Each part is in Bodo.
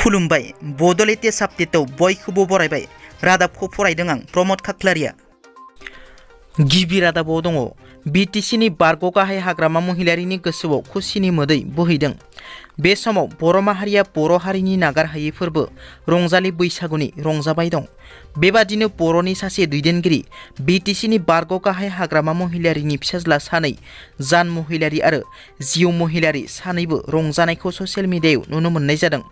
खुलुमबाय बड' लेटेस्ट आपडेटआव बयखौबो बरायबाय। रादाबखौ फरायदों आं प्रमद खाख्लारिया। गिबि रादाबाव दङ बिटिसिनि बारग' गाहाय हाग्रामा महिलारिनि गोसोआव खुसिनि मोदै बोहैदों। बे समाव बर' माहारिया बर' हारिनि नागारहायै फोरबो रंजालि बैसागुनि रंजाबाय दं। बेबादिनो बर'नि सासे दैदेनगिरि बिटिसिनि बारग' गाहाय हाग्रामा महिलारिनि फिसाज्ला सानै जान महिलारि आरो जिउ महिलारि सानैबो रंजानायखौ ससियेल मिडियायाव नुनो मोननाय जादों।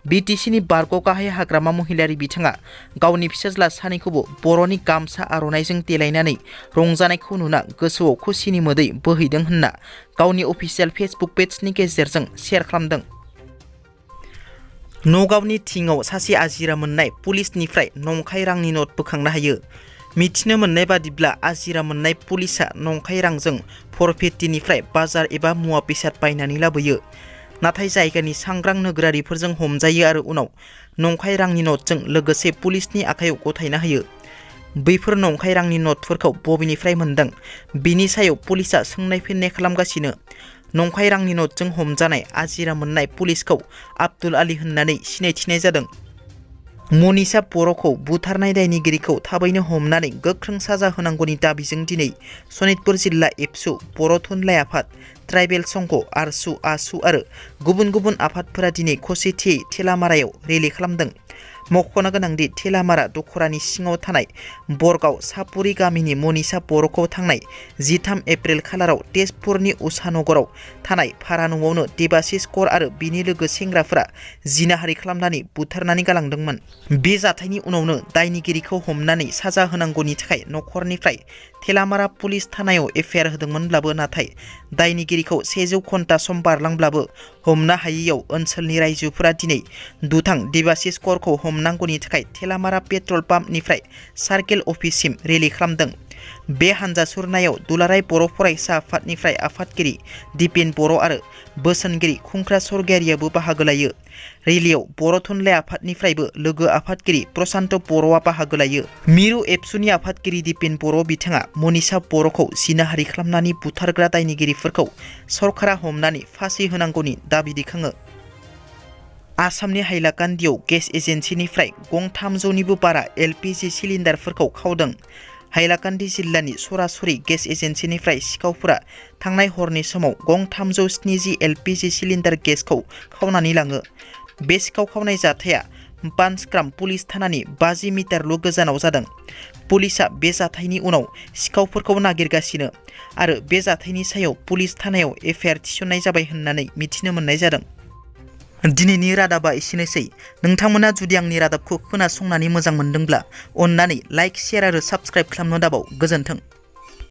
बिटिसिनि बारग' गाहाय हाग्रामा महिलारि बिथाङा गावनि फिसाज्ला सानैखौबो बर'नि गामसा आर'नाइजों देलायनानै रंजानायखौ नुना गोसोआव खुसिनि मोदै बोहैदों होनना गावनि अफिसियेल फेसबुक पेजनि गेजेरजों शेयार खालामदों। नगावनि थिङाव सासे आजिरा मोननाय पुलिसनिफ्राय नंखाय रांनि नट बोखांनो हायो। मिथिनो मोननाय बादिब्ला आजिरा मोननाय पुलिसा नंखाय रांजों फरफेटिनिफ्राय बाजार एबा मुवा बेसाद बायनानै लाबोयो। नाथाय जायगानि सांग्रां नोगोरारिफोरजों हमजायो आरो उनाव नंखाय रांनि नटजों लोगोसे पुलिसनि आखायाव गथायना होयो। बैफोर नंखाय रांनि नटफोरखौ बबेनिफ्राय मोनदों बिनि सायाव पुलिसा सोंनाय फिननाय खालामगासिनो। नंखाय रांनि नटजों हमजानाय आजिरा मोननाय पुलिसखौ आब्दुल आली होननानै सिनायथिनाय जादों। मनीषा बर'खौ बुथारनाय दायनिगिरिखौ थाबैनो हमनानै गोख्रों साजा होनांगौनि दाबिजों दिनै सनितपुर जिल्ला एबसु बर' थुनलाइ आफाद, ट्राइबेल संघ, आरसु, आसु आरो गुबुन गुबुन आफादफोरा दिनै खौसेथियै थेलामारायाव रेलि खालामदों। मख'नो गोनांदि थेलामारा दख'रानि सिङाव थानाय बरगाव सापुरि गामिनि मनीषा बर'खौ थांनाय 13 एप्रिल खालाराव तेजपुरनि उषानगराव थानाय भारा न'आवनो देबाशिष कर आरो बिनि लोगो सेंग्राफोरा जिनाहारि खालामनानै बुथारनानै गालांदोंमोन। बे जाथायनि उनावनो दायनिगिरिखौ हमनानै साजा होनांगौनि थाखाय न'खरनिफ्राय थेलामारा पुलिस थानायाव एफआइआर होदोंमोनब्लाबो नाथाय दायनिगिरिखौ 100 घन्टा सम बारलांब्लाबो हमनो हायैयाव ओनसोलनि रायजोफोरा दिनै दुथां देबाशिष करखौ हमनांगौनि थाखाय थेलामारा पेट्रल पाम्पनिफ्राय सार्केल अफिससिम रेलि खालामदों। बे हानजा सुरनायाव दुलाराय बर' फरायसा आफादनिफ्राय आफादगिरि दिपेन बर' आरो बोसोनगिरि खुंख्रा सरगियारियाबो बाहागो लायो। रेलियाव बर' थुनलाइ आफादनिफ्रायबो लोगो आफादगिरि प्रसान्त बर'आ बाहागो लायो। मिरु एबसुनि आफादगिरि दिपेन बर' बिथाङा मनीषा बर'खौ जिनाहारि खालामनानै बुथारग्रा दायनिगिरिफोरखौ सरकारा हमनानै फासि होनांगौनि दाबि दैखाङो। आसामनि हाइलाकान्दियाव गेस एजेन्सिनिफ्राय गं 300निबो बारा एलपिजि सिलिन्डारफोरखौ खावदों। हाइलाकान्दी जिल्लानि सरासरि गेस एजेन्सिनिफ्राय सिखावफोरा थांनाय हरनि समाव गं 370 एलपिजि सिलिन्डार गेसखौ खावनानै लाङो। बे सिखाव खावनाय जाथाया पान्सग्राम पुलिस थानानि 50 मिटारल' गोजानाव जादों। पुलिसा बे जाथायनि उनाव सिखावफोरखौ नागिरगासिनो आरो बे जाथायनि सायाव पुलिस थानायाव एफआइआर थिसननाय जाबाय होननानै मिथिनो मोननाय जादों। दिनैनि रादाबा एसेनोसै। नोंथांमोना जुदि आंनि रादाबखौ खोनासंनानै मोजां मोनदोंब्ला अन्नानै लाइक, शेयार आरो साबस्क्राइब खालामनो दाबाव। गोजोन्थों।